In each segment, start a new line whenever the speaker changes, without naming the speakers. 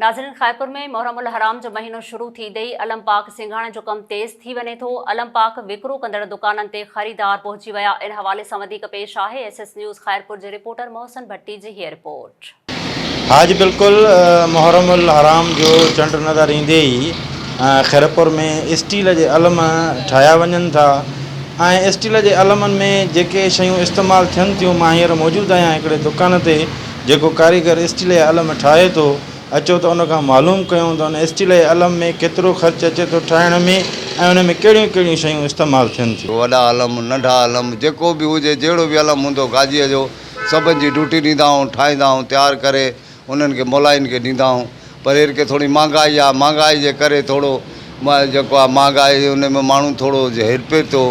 ناظرين خيرپور ۾ محرم الحرام جو مهينو شروع ٿيندي ئي علم پاڪ سينگارڻ جو ڪم تيز ٿي وڃي ٿو، علم پاڪ وڪرو ڪندڙ دڪانن تي خريدار پهچي ويا، ان حوالي سان وڌيڪ پيش آهي ايس ايس نيوز خيرپور جي رپورٽر محسن ڀٽي جي هيء رپورٽ.
ها جي بلڪل محرم الحرام جو چنڊ نظر ايندي ئي خيرپور ۾ اسٽيل جي علم ٺاهيا وڃن ٿا ۽ اسٽيل جي علمن ۾ جيڪي شيون استعمال ٿين ٿيون مان هينئر موجود آهيان هڪڙي دڪان تي جيڪو ڪاريگر اسٽيل جا علم ٺاهي ٿو، اچو ته ان کان معلوم ڪيون ته ان اسٽيل جي علم ۾ ڪيترو خرچ اچي ٿو ٺاهڻ ۾ ۽ ان ۾ ڪهڙيون ڪهڙيون شيون استعمال ٿين ٿيون.
وڏا علم، ننڍا علم، جيڪو به هجي، جهڙو به علم هوندو گاجيء جو، سڀن جي ڊيوٽي ڏيندا آهيون، ٺاهيندا آهيون، تيار ڪري انهن کي مولائين کي ڏيندا آهيون. پر هير ڪي ٿوري مهانگائي آهي، مهانگائي جي ڪري ٿورو جيڪو آهي مهانگائي ان ۾ ماڻهو ٿورو هيرپير ٿيو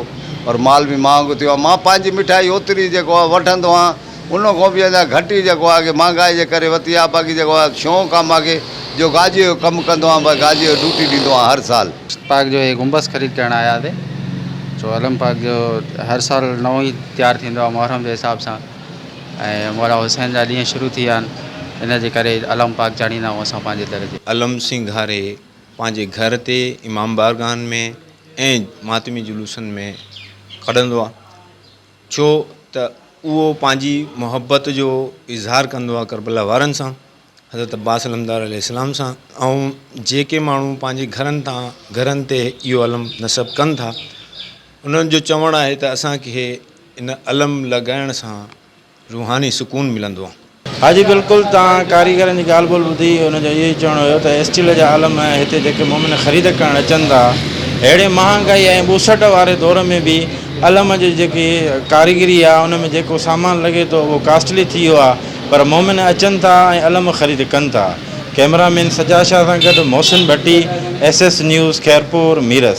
اور مال به مهانگو ٿيو آهي. مان پنهنجي مٺائي اوتري جيڪو آهي وٺندو آهيان. ان کان به اڃا گهٽ ئي جيڪو آهي مهانگائي جي ڪري وتي آهي باقي جيڪو آهي شوق آهي مان کي جو گاجي جو ڪم ڪندو آهيان بس گاجي جو ڊيوٽي ڏيندو آهيان هر سال.
پاڪ جو هي گنبذ خريد ڪرڻ آيا هئاسي جو علم پاڪ جو هر سال نئون ئي تيار ٿيندو آهي محرم جي حساب سان ۽ مولا حسين جا ڏينهن شروع ٿي ويا آهن ان جي ڪري علم پاڪ چاڙهيندا آهيون اسان پنهنجي در جي.
علم سينگاري پنهنجي گهر تي امام بارگاهن ۾ ۽ ماتمي جلوسن ۾ ڪڍندو آهي. ڇو ته اهو پنهنجي محبت جو اظهار ڪندو آهي ڪربلا وارن سان، حضرت عباس علمدار عليه السلام سان ۽ جيڪي ماڻهو پنهنجي گهرن تان گهرن تي اهو علم نصب ڪن ٿا انهن جو چوڻ آهي ته اسان کي ان علم لڳائڻ سان روحاني سڪون ملندو آهي.
ها جي بلڪل توهان ڪاريگرن جي ڳالهه ٻولهه ٻڌي ان جو اهو ئي چوڻ هيو ته اسٽيل جا علم هتي جيڪي مومن خريد ڪرڻ اچن ٿا ههڙي مهانگائي ۽ ٻوسٽ واري دور ۾ به علم جي جيڪي ڪاريگري آهي ان ۾ جيڪو سامان لڳي ٿو اهو ڪاسٽلي ٿي ويو آهي پر مومن اچن ٿا ۽ علم خريد ڪن ٿا ڪئميرا مين سجاد شاهه سان گڏ Mohsin Bhatti S S news Khairpur Mirs.